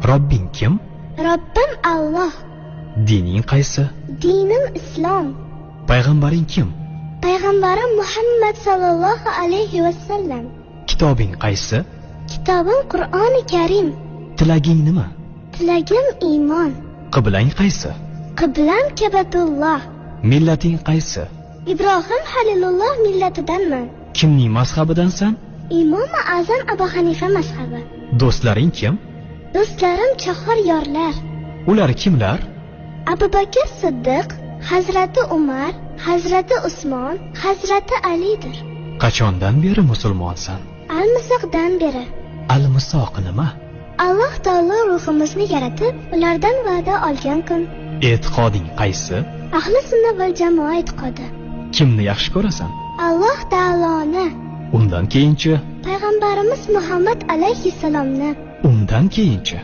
Robbing kim? Robbim Alloh. Dining qaysi? Dinim islom. Payg'ambaring kim? Payg'ambarim Muhammad sallallohu alayhi va sallam. Kitobing qaysi? Kitobim Qur'oni Karim. Tilaging nima? Tilagim iymon. Qiblang qaysi? Qiblam Kabatulloh. Millating qaysi? Ibrohim Halilulloh millatidanman. Kimning mazhabidansan? Imomi Azam Abu Hanifa mazhabi. Do'stlaring kim? Do'stlarim chahar yorlar. Ular kimlar? Abu Bakr Siddiq, Hazrati Umar, Hazrati Usmon, Hazrati Alidir. Qachondan beri musulmonsan? Al-Misoqdan beri. Al-Misoq nima? Alloh taolo ruhimizni yaratib, ulardan va'da olgan kun. E'tiqoding qaysi? Ahli sunna val jamoa e'tiqodi. Kimni yaxshi ko'rasan? Alloh taoloni. Undan keyinchi? Payg'ambarimiz Muhammad alayhissalomni. Undan keyinchi?